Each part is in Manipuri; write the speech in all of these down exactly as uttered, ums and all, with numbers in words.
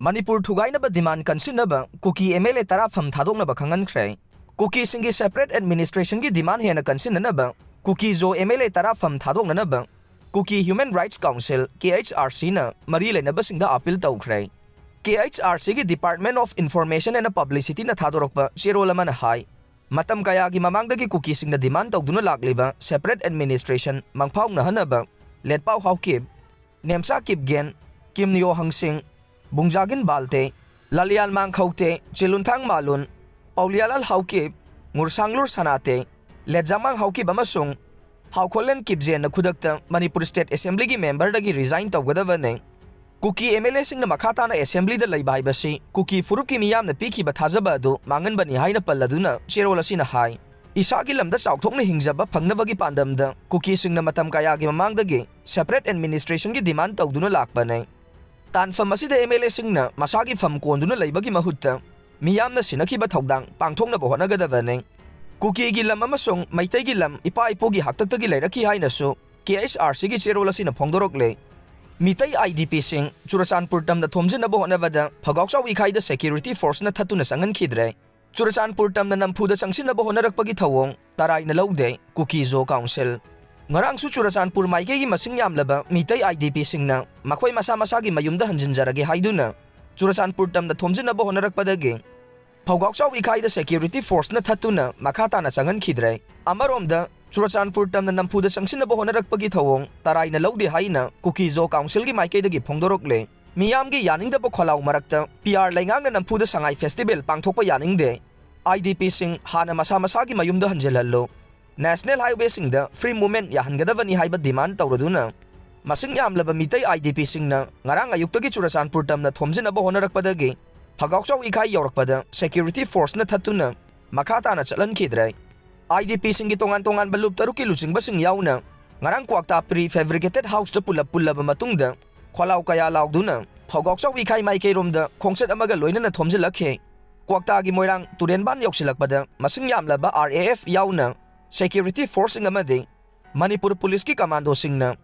ꯃꯅꯤꯄꯨꯔ ꯊꯨꯒꯥꯏꯅꯕ demand ꯀꯟꯁꯤꯟꯅꯕ ꯀꯨꯀꯤ MLA ꯇꯔꯥ ꯐꯝ ꯊꯥꯗꯣꯛꯅꯕ ꯈꯪꯍꯟꯈ꯭ꯔꯦ꯫ ꯀꯨꯀꯤꯁꯤꯡꯒꯤ separate administrationꯒꯤ demand ꯍꯦꯟꯅ ꯀꯟꯁꯤꯟꯅꯅꯕ ꯀꯨꯀꯤ ꯖꯣ MLA ꯇꯔꯥ ꯐꯝ ꯊꯥꯗꯣꯛꯅꯅꯕ ꯀꯨꯀꯤ Human Rights Council, KHRCꯅ ꯃꯔꯤ ꯂꯩꯅꯕꯁꯤꯡꯗ appeal ꯇꯧꯈ꯭ꯔꯦ꯫ KHRCꯒꯤ Department of Information and Publicityꯅ ꯊꯥꯗꯣꯔꯛꯄ ꯆꯦꯔꯣꯜ ꯑꯃꯅ ꯍꯥꯏ, ꯃꯇꯝ ꯀꯌꯥꯒꯤ ꯃꯃꯥꯡꯗꯒꯤ ꯀꯨꯀꯤꯁꯤꯡꯅ demand ꯇꯧꯗꯨꯅ ꯂꯥꯛꯂꯤꯕ separate administration ꯃꯪꯐꯥꯎꯅꯍꯟꯅꯕ ꯂꯦꯠꯄꯥꯎ ꯍꯥꯎꯀꯤꯞ, ꯅꯦꯝꯆꯥ ꯀꯤꯞꯒꯦꯟ, ꯀꯤꯝꯅꯤꯌꯣ ꯍꯪꯁꯤꯡ, ꯕꯨꯡꯖꯥꯒꯤꯟ ꯕꯥꯜꯇꯦ, ꯂꯥꯂꯤꯌꯥꯟꯃꯥꯡ ꯈꯧꯇꯦ, ꯆꯤꯂꯨꯟꯊꯥꯡ ꯃꯥꯂꯨꯟ, ꯄꯥꯎꯂꯤꯌꯥꯂꯥꯜ ꯍꯥꯎꯀꯤꯞ, ꯉꯨꯔꯁꯥꯡꯂꯨꯔ ꯁꯅꯥꯇꯦ, ꯂꯦꯠꯖꯥꯃꯥꯡ ꯍꯥꯎꯀꯤꯞ ꯑꯃꯁꯨꯡ ꯍꯥꯎꯈꯣꯂꯦꯟ ꯀꯤꯞꯖꯦꯟꯅ ꯈꯨꯗꯛꯇ ꯃꯅꯤꯄꯨꯔ State Assemblyꯒꯤ memberꯗꯒꯤ resign ꯇꯧꯒꯗꯕꯅꯤ꯫ ꯀꯨꯀꯤ MLAꯁꯤꯡꯅ ꯃꯈꯥ ꯇꯥꯅ assemblyꯗ ꯂꯩꯕ ꯍꯥꯏꯕꯁꯤ ꯀꯨꯀꯤ ꯐꯨꯔꯨꯞꯀꯤ ꯃꯤꯌꯥꯝꯅ ꯄꯤꯈꯤꯕ ꯊꯥꯖꯕ ꯑꯗꯨ ꯃꯥꯡꯍꯟꯕꯅꯤ ꯍꯥꯏꯅ ꯄꯜꯂꯗꯨꯅ ꯆꯦꯔꯣꯜ ꯑꯁꯤꯅ ꯍꯥꯏ, ꯏꯁꯥꯒꯤ ꯂꯝꯗ ꯆꯥꯎꯊꯣꯛꯅ ꯍꯤꯡꯖꯕ ꯐꯪꯅꯕꯒꯤ ꯄꯥꯟꯗꯝꯗ ꯀꯨꯀꯤꯁꯤꯡꯅ ꯃꯇꯝ ꯀꯌꯥꯒꯤ ꯃꯃꯥꯡꯗꯒꯤ separate administrationꯒꯤ demand ꯇꯧꯗꯨꯅ ꯂꯥꯛꯄꯅꯤ꯫ ꯇꯥꯟꯐꯝ ꯑꯁꯤꯗ MLAꯁꯤꯡꯅ ꯃꯁꯥꯒꯤ ꯐꯝ ꯀꯣꯟꯗꯨꯅ ꯂꯩꯕꯒꯤ ꯃꯍꯨꯠꯇ ꯃꯤꯌꯥꯝꯅ ꯁꯤꯟꯅꯈꯤꯕ ꯊꯧꯗꯥꯡ ꯄꯥꯡꯊꯣꯛꯅꯕ ꯍꯣꯠꯅꯒꯗꯕꯅꯤ꯫ ꯀꯨꯀꯤꯒꯤ ꯂꯝ ꯑꯃꯁꯨꯡ ꯃꯩꯇꯩꯒꯤ ꯂꯝ ꯏꯄꯥ ꯏꯄꯨꯒꯤ ꯍꯥꯛꯇꯛꯇꯒꯤ ꯂꯩꯔꯛꯈꯤ ꯍꯥꯏꯅꯁꯨ KHRCꯒꯤ ꯆꯦꯔꯣꯜ ꯑꯁꯤꯅ ꯐꯣꯡꯗꯣꯔꯛꯂꯦ꯫ ꯃꯤꯇꯩ IDPꯁꯤꯡ ꯆꯨꯔꯆꯥꯟꯄꯨꯔ ꯇꯝꯅ ꯊꯣꯝꯖꯤꯟꯅꯕ ꯍꯣꯠꯅꯕꯗ ꯐꯒꯥꯎꯆꯥꯎ ꯏꯈꯥꯏꯗ security forceꯅ ꯊꯠꯇꯨꯅ ꯆꯪꯍꯟꯈꯤꯗ꯭ꯔꯦ꯫ ꯆꯨꯔꯆꯥꯟꯄꯨꯔ ꯇꯝꯅ ꯅꯝꯐꯨꯗ ꯆꯪꯁꯤꯟꯅꯕ ꯍꯣꯠꯅꯔꯛꯄꯒꯤ ꯊꯧꯑꯣꯡ ꯇꯔꯥꯏꯅ ꯂꯧꯗꯦ ꯀꯨꯀꯤ ꯖꯣ ꯀꯥꯎꯟꯁꯤꯜ꯫ ꯉꯔꯥꯡꯁꯨ ꯆꯨꯔꯆꯥꯟꯄꯨꯔ ꯃꯥꯏꯀꯩꯒꯤ ꯃꯁꯤꯡ ꯌꯥꯝꯂꯕ ꯃꯤꯇꯩ IDPꯁꯤꯡꯅ ꯃꯈꯣꯏ ꯃꯁꯥ ꯃꯁꯥꯒꯤ ꯃꯌꯨꯝꯗ ꯍꯟꯖꯤꯟꯖꯔꯒꯦ ꯍꯥꯏꯗꯨꯅ ꯆꯨꯔꯆꯥꯟꯄꯨꯔ ꯇꯝꯅ ꯊꯣꯝꯖꯤꯟꯅꯕ ꯍꯣꯠꯅꯔꯛꯄꯗꯒꯤ ꯐꯧꯒꯥꯎꯆꯥꯎ ꯏꯈꯥꯏꯗ security forceꯅ ꯊꯠꯇꯨꯅ ꯃꯈꯥ ꯇꯥꯅ ꯆꯪꯍꯟꯈꯤꯗ꯭ꯔꯦ꯫ ꯑꯃꯔꯣꯝꯗ ꯆꯨꯔꯆꯥꯟꯄꯨꯔ ꯇꯝꯅ ꯅꯝꯐꯨꯗ ꯆꯪꯁꯤꯟꯅꯕ ꯍꯣꯠꯅꯔꯛꯄꯒꯤ ꯊꯧꯑꯣꯡ ꯇꯔꯥꯏꯅ ꯂꯧꯗꯦ ꯍꯥꯏꯅ ꯀꯨꯀꯤ ꯖꯣ ꯀꯥꯎꯟꯁꯤꯜꯒꯤ ꯃꯥꯏꯀꯩꯗꯒꯤ ꯐꯣꯡꯗꯣꯔꯛꯂꯦ꯫ ꯃꯤꯌꯥꯝꯒꯤ ꯌꯥꯅꯤꯡꯗꯕ ꯈꯣꯜꯂꯥꯎ ꯃꯔꯛꯇ PR ꯂꯩꯉꯥꯛꯅ ꯅꯝꯐꯨꯗ ꯁꯉꯥꯏ festival ꯄꯥꯡꯊꯣꯛꯄ ꯌꯥꯅꯤꯡꯗꯦ꯫ IDPꯁꯤꯡ ꯍꯥꯟꯅ ꯃꯁꯥ ꯃꯁꯥꯒꯤ ꯃꯌꯨꯝꯗ ꯍꯟꯖꯤꯜꯍꯜꯂꯨ꯫ National highwayꯁꯤꯡꯗ free movement ꯌꯥꯍꯟꯒꯗꯕꯅꯤ ꯍꯥꯏꯕ demand ꯇꯧꯔꯗꯨꯅ ꯃꯁꯤꯡ ꯌꯥꯝꯂꯕ ꯃꯤꯇꯩ IDPꯁꯤꯡꯅ ꯉꯔꯥꯡ ꯑꯌꯨꯛꯇꯒꯤ ꯆꯨꯔꯆꯥꯟꯄꯨꯔ ꯇꯝꯅ ꯊꯣꯝꯖꯤꯟꯅꯕ ꯍꯣꯠꯅꯔꯛꯄꯗꯒꯤ ꯐꯒꯥꯎꯆꯥꯎ ꯏꯈꯥꯏ ꯌꯧꯔꯛꯄꯗ security forceꯅ ꯊꯠꯇꯨꯅ ꯃꯈꯥ ꯇꯥꯅ ꯆꯠꯍꯟꯈꯤꯗ꯭ꯔꯦ꯫ IDPꯁꯤꯡꯒꯤ ꯇꯣꯉꯥꯟ ꯇꯣꯉꯥꯟꯕ ꯂꯨꯞ ꯇꯔꯨꯛꯀꯤ ꯂꯨꯆꯤꯡꯕꯁꯤꯡ ꯌꯥꯎꯅ ꯉꯔꯥꯡ ꯀ꯭ꯋꯥꯛꯇꯥ prefabricated houseꯇ ꯄꯨꯂꯞ ꯄꯨꯜꯂꯕ ꯃꯇꯨꯡꯗ ꯈꯣꯜꯂꯥꯎ ꯀꯌꯥ ꯂꯥꯎꯗꯨꯅ ꯐꯧꯒꯥꯎꯆꯥꯎ ꯏꯈꯥꯏ ꯃꯥꯏꯀꯩꯔꯣꯝꯗ ꯈꯣꯡꯆꯠ ꯑꯃꯒ ꯂꯣꯏꯅꯅ ꯊꯣꯝꯖꯤꯜꯂꯛꯈꯤ꯫ ꯀ꯭ꯋꯥꯛꯇꯥꯒꯤ ꯃꯣꯏꯔꯥꯡ ꯇꯨꯔꯦꯟꯕꯥꯟ ꯌꯧꯁꯤꯜꯂꯛꯄꯗ ꯃꯁꯤꯡ ꯌꯥꯝꯂꯕ RAF ꯌꯥꯎꯅ security forceꯁꯤꯡ ꯑꯃꯗꯤ ꯃꯅꯤꯄꯨꯔ ꯄꯨꯂꯤꯁꯀꯤ ꯀꯃꯥꯟꯗꯣꯁꯤꯡꯅ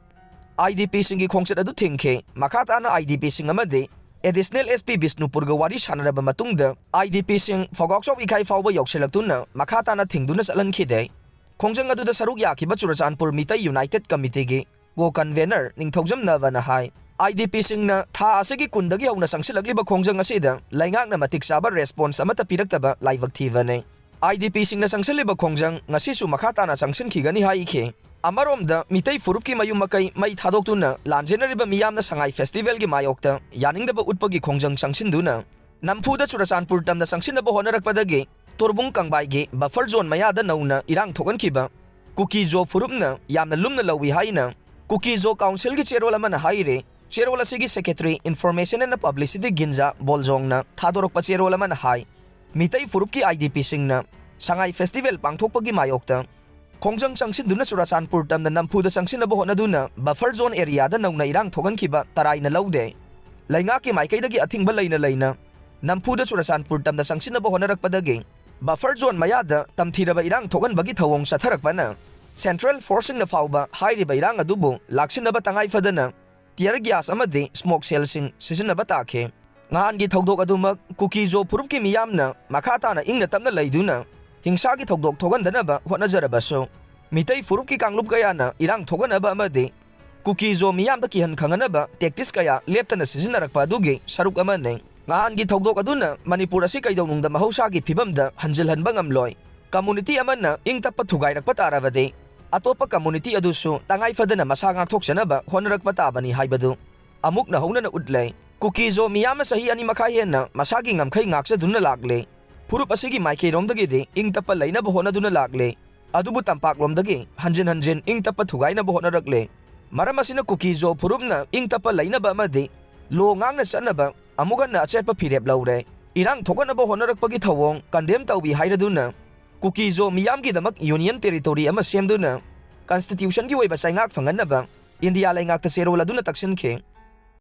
IDPꯁꯤꯡꯒꯤ ꯈꯣꯡꯆꯠ ꯑꯗꯨ ꯊꯤꯡꯈꯤ꯫ ꯃꯈꯥ ꯇꯥꯅ IDPꯁꯤꯡ ꯑꯃꯗꯤ ꯑꯦꯗꯤꯁꯅꯦꯜ ꯑꯦꯁ ꯄꯤ ꯕꯤꯁꯅꯨꯄꯨꯔꯒ ꯋꯥꯔꯤ ꯁꯥꯟꯅꯔꯕ ꯃꯇꯨꯡꯗ, ꯑꯥꯏ ꯗꯤ ꯄꯤꯁꯤꯡ ꯐꯧꯒꯥꯛꯆꯥꯎ ꯏꯈꯥꯏ ꯐꯥꯎꯕ ꯌꯧꯁꯤꯜꯂꯛꯇꯨꯅ ꯃꯈꯥ ꯇꯥꯅ ꯊꯤꯡꯗꯨꯅ ꯆꯠꯍꯟꯈꯤꯗꯦ꯫ ꯈꯣꯡꯖꯪ ꯑꯗꯨꯗ ꯁꯔꯨꯛ ꯌꯥꯈꯤꯕ ꯆꯨꯔꯆꯥꯟꯄꯨꯔ ꯃꯤꯇꯩ ꯌꯨꯅꯥꯏꯇꯦꯗ ꯀꯃꯤꯇꯤꯒꯤ ꯀꯣ convener Ningthoujam ꯅꯕꯅ high, I D ꯄꯤꯁꯤꯡꯅ ꯊꯥ ꯑꯁꯤꯒꯤ ꯀꯨꯟꯗꯒꯤ ꯍꯧꯅ ꯆꯪꯁꯤꯜꯂꯛꯂꯤꯕ ꯈꯣꯡꯖꯪ ꯑꯁꯤꯗ ꯂꯩꯉꯥꯛꯅ ꯃꯇꯤꯛ ꯆꯥꯕ ꯔꯦꯁꯄꯣꯟꯁ ꯑꯃꯠꯇ ꯄꯤꯔꯛꯇꯕ ꯂꯥꯏꯕꯛ ꯊꯤꯕꯅꯤ꯫ ꯑꯥꯏ ꯗꯤ ꯄꯤꯁꯤꯡꯅ ꯆꯪꯁꯤꯜꯂꯤꯕ ꯈꯣꯡꯖꯪ ꯉꯁꯤꯁꯨ ꯃꯈꯥ ꯇꯥꯅ ꯆꯪꯁꯤꯟꯈꯤꯒꯅꯤ ꯍꯥꯏꯈꯤ꯫ ꯑꯃꯔꯣꯝꯗ, ꯃꯤꯇꯩ ꯐꯨꯔꯨꯞꯀꯤ ꯃꯌꯨꯝ ꯃꯀꯩ ꯃꯩ ꯊꯥꯗꯣꯛꯇꯨꯅ ꯂꯥꯟꯖꯦꯟꯅꯔꯤꯕ ꯃꯤꯌꯥꯝꯅ ꯁꯉꯥꯏ ꯐꯦꯁꯇꯤꯚꯦꯜꯒꯤ ꯃꯥꯌꯣꯛꯇ ꯌꯥꯅꯤꯡꯗꯕ ꯎꯠꯄꯒꯤ ꯈꯣꯡꯖꯪ ꯆꯪꯁꯤꯟꯗꯨꯅ ꯅꯝꯐꯨꯗ ꯆꯨꯔꯆꯥꯟꯄꯨꯔ ꯇꯝꯅ ꯆꯪꯁꯤꯟꯅꯕ ꯍꯣꯠꯅꯔꯛꯄꯗꯒꯤ ꯇꯣꯔꯕꯨꯡ ꯀꯪꯕꯥꯏꯒꯤ ꯕꯐꯔ ꯖꯣꯟ ꯃꯌꯥꯗ ꯅꯧꯅ ꯏꯔꯥꯡ ꯊꯣꯛꯍꯟꯈꯤꯕ ꯀꯨꯀꯤ ꯖꯣ ꯐꯨꯔꯨꯞꯅ ꯌꯥꯝꯅ ꯂꯨꯝꯅ ꯂꯧꯏ ꯍꯥꯏꯅ ꯀꯨꯀꯤ ꯖꯣ ꯀꯥꯎꯟꯁꯤꯜꯒꯤ ꯆꯦꯔꯣꯜ ꯑꯃꯅ ꯍꯥꯏꯔꯤ꯫ ꯆꯦꯔꯣꯜ ꯑꯁꯤꯒꯤ ꯁꯦꯀ꯭ꯔꯦꯇꯔꯤ ꯏꯟꯐꯣꯔꯃꯦꯁꯟ ꯑꯦꯟ ꯄꯕ꯭ꯂꯤꯁꯤꯇꯤ ꯒꯤꯟꯖꯥ ꯕꯣꯜꯖꯣꯡꯅ ꯊꯥꯗꯣꯔꯛꯄ ꯆꯦꯔꯣꯜ ꯑꯃꯅ ꯍꯥꯏ, ꯃꯤꯇꯩ ꯐꯨꯔꯨꯞꯀꯤ ꯑꯥꯏ ꯗꯤ ꯄꯤꯁꯤꯡꯅ ꯁꯉꯥꯏ ꯐꯦꯁꯇꯤꯚꯦꯜ ꯄꯥꯡꯊꯣꯛꯄꯒꯤ ꯃꯥꯌꯣꯛꯇ ꯈꯣꯡꯖꯪ ꯆꯪꯁꯤꯟꯗꯨꯅ ꯆꯨꯔꯆꯥꯟꯄꯨꯔ ꯇꯝꯅ ꯅꯝꯐꯨꯗ ꯆꯪꯁꯤꯟꯅꯕ ꯍꯣꯠꯅꯗꯨꯅ ꯕꯐꯔ ꯖꯣꯟ ꯑꯦꯔꯤꯌꯥꯗ ꯅꯧꯅ ꯏꯔꯥꯡ ꯊꯣꯛꯍꯟꯈꯤꯕ ꯇꯔꯥꯏꯅ ꯂꯧꯗꯦ꯫ ꯂꯩꯉꯥꯛꯀꯤ ꯃꯥꯏꯀꯩꯗꯒꯤ ꯑꯊꯤꯡꯕ ꯂꯩꯅ ꯂꯩꯅ ꯅꯝꯐꯨꯗ ꯆꯨꯔꯆꯥꯟꯄꯨꯔ ꯇꯝꯅ ꯆꯪꯁꯤꯟꯅꯕ ꯍꯣꯠꯅꯔꯛꯄꯗꯒꯤ ꯕꯐꯔ ꯖꯣꯟ ꯃꯌꯥꯗ ꯇꯝꯊꯤꯔꯕ ꯏꯔꯥꯡ ꯊꯣꯛꯍꯟꯕꯒꯤ ꯊꯧꯑꯣꯡ ꯆꯠꯊꯔꯛꯄꯅ ꯁꯦꯟꯇ꯭ꯔꯦꯜ ꯐꯣꯔꯁꯁꯤꯡꯅ ꯐꯥꯎꯕ ꯍꯥꯏꯔꯤꯕ ꯏꯔꯥꯡ ꯑꯗꯨꯕꯨ ꯂꯥꯛꯁꯤꯟꯅꯕ ꯇꯉꯥꯏ ꯐꯗꯅ ꯇꯤꯌꯔ ꯒ꯭ꯌꯥꯁ ꯑꯃꯗꯤ ꯁ꯭ꯃꯣꯛ ꯁꯦꯜꯁꯤꯡ ꯁꯤꯖꯤꯟꯅꯕ ꯇꯥꯈꯤ꯫ ꯅꯍꯥꯟꯒꯤ ꯊꯧꯗꯣꯛ ꯑꯗꯨꯃꯛ ꯀꯨꯀꯤ ꯖꯣ ꯐꯨꯔꯨꯞꯀꯤ ꯃꯤꯌꯥꯝꯅ ꯃꯈꯥ ꯇꯥꯅ ꯏꯪꯅ ꯇꯞꯅ ꯂꯩꯗꯨꯅ ꯍꯤꯡꯁꯥꯒꯤ ꯊꯧꯗꯣꯛ ꯊꯣꯛꯍꯟꯗꯅꯕ ꯍꯣꯠꯅꯖꯔꯕꯁꯨ, ꯃꯤꯇꯩ ꯐꯨꯔꯨꯞꯀꯤ ꯀꯥꯡꯂꯨꯞ ꯀꯌꯥꯅ ꯏꯔꯥꯡ ꯊꯣꯛꯍꯟꯅꯕ ꯑꯃꯗꯤ ꯀꯨꯀꯤ ꯖꯣ ꯃꯤꯌꯥꯝꯗ ꯀꯤꯍꯟ ꯈꯪꯍꯟꯅꯕ ꯇꯦꯛꯇꯤꯁ ꯀꯌꯥ ꯂꯦꯞꯇꯅ ꯁꯤꯖꯤꯟꯅꯔꯛꯄ ꯑꯗꯨꯒꯤ ꯁꯔꯨꯛ ꯑꯃꯅꯤ꯫ ꯅꯍꯥꯟꯒꯤ ꯊꯧꯗꯣꯛ ꯑꯗꯨꯅ ꯃꯅꯤꯄꯨꯔ ꯑꯁꯤ ꯀꯩꯗꯧꯅꯨꯡꯗ ꯃꯍꯧꯁꯥꯒꯤ ꯐꯤꯕꯝꯗ ꯍꯟꯖꯤꯜꯍꯟꯕ ꯉꯝꯂꯣꯏ꯫ ꯀꯝꯃꯨꯅꯤꯇꯤ ꯑꯃꯅ ꯏꯪ ꯇꯞꯄ ꯊꯨꯒꯥꯏꯔꯛꯄ ꯇꯥꯔꯕꯗꯤ, ꯑꯇꯣꯞꯄ ꯀꯝꯃꯨꯅꯤꯇꯤ ꯑꯗꯨꯁꯨ ꯇꯉꯥꯏ ꯐꯗꯅ ꯃꯁꯥ ꯉꯥꯛꯊꯣꯛꯆꯅꯕ ꯍꯣꯠꯅꯔꯛꯄ ꯇꯥꯕꯅꯤ ꯍꯥꯏꯕꯗꯨ ꯑꯃꯨꯛꯅ ꯍꯧꯅꯅ ꯎꯠꯂꯦ꯫ ꯀꯨꯀꯤ ꯖꯣ ꯃꯤꯌꯥꯝꯅ ꯆꯍꯤ ꯑꯅꯤ ꯃꯈꯥꯏ ꯍꯦꯟꯅ ꯃꯁꯥꯒꯤ ꯉꯝꯈꯩ ꯉꯥꯛꯆꯗꯨꯅ ꯂꯥꯛꯂꯦ꯫ ꯐꯨꯔꯨꯞ ꯑꯁꯤꯒꯤ ꯃꯥꯏꯀꯩꯔꯣꯝꯗꯒꯤꯗꯤ ꯏꯪ ꯇꯞꯄ ꯂꯩꯅꯕ ꯍꯣꯠꯅꯗꯨꯅ ꯂꯥꯛꯂꯦ꯫ ꯑꯗꯨꯕꯨ ꯇꯝꯄꯥꯛꯂꯣꯝꯗꯒꯤ ꯍꯟꯖꯤꯟ ꯍꯟꯖꯤꯟ ꯏꯪ ꯇꯞꯄ ꯊꯨꯒꯥꯏꯅꯕ ꯍꯣꯠꯅꯔꯛꯂꯦ꯫ ꯃꯔꯝ ꯑꯁꯤꯅ ꯀꯨꯀꯤ ꯖꯣ ꯐꯨꯔꯨꯞꯅ ꯏꯪ ꯇꯞꯄ ꯂꯩꯅꯕ ꯑꯃꯗꯤ ꯂꯣ ꯉꯥꯛꯅ ꯆꯠꯅꯕ ꯑꯃꯨꯛ ꯍꯟꯅ ꯑꯆꯦꯠꯄ ꯐꯤꯔꯦꯞ ꯂꯧꯔꯦ꯫ ꯏꯔꯥꯡ ꯊꯣꯛꯍꯟꯅꯕ ꯍꯣꯠꯅꯔꯛꯄꯒꯤ ꯊꯧꯑꯣꯡ ꯀꯟꯗꯦꯝ ꯇꯧꯏ ꯍꯥꯏꯔꯗꯨꯅ ꯀꯨꯀꯤ ꯖꯣ ꯃꯤꯌꯥꯝꯒꯤꯗꯃꯛ ꯌꯨꯅꯤꯌꯟ ꯇꯦꯔꯤꯇꯣꯔꯤ ꯑꯃ ꯁꯦꯝꯗꯨꯅ ꯀꯟꯁꯇꯤꯇ꯭ꯌꯨꯁꯟꯒꯤ ꯑꯣꯏꯕ ꯆꯩꯉꯥꯛ ꯐꯪꯍꯟꯅꯕ ꯏꯟꯗꯤꯌꯥ ꯂꯩꯉꯥꯛꯇ ꯆꯦꯔꯣꯜ ꯑꯗꯨꯅ ꯇꯛꯁꯤꯟꯈꯤ꯫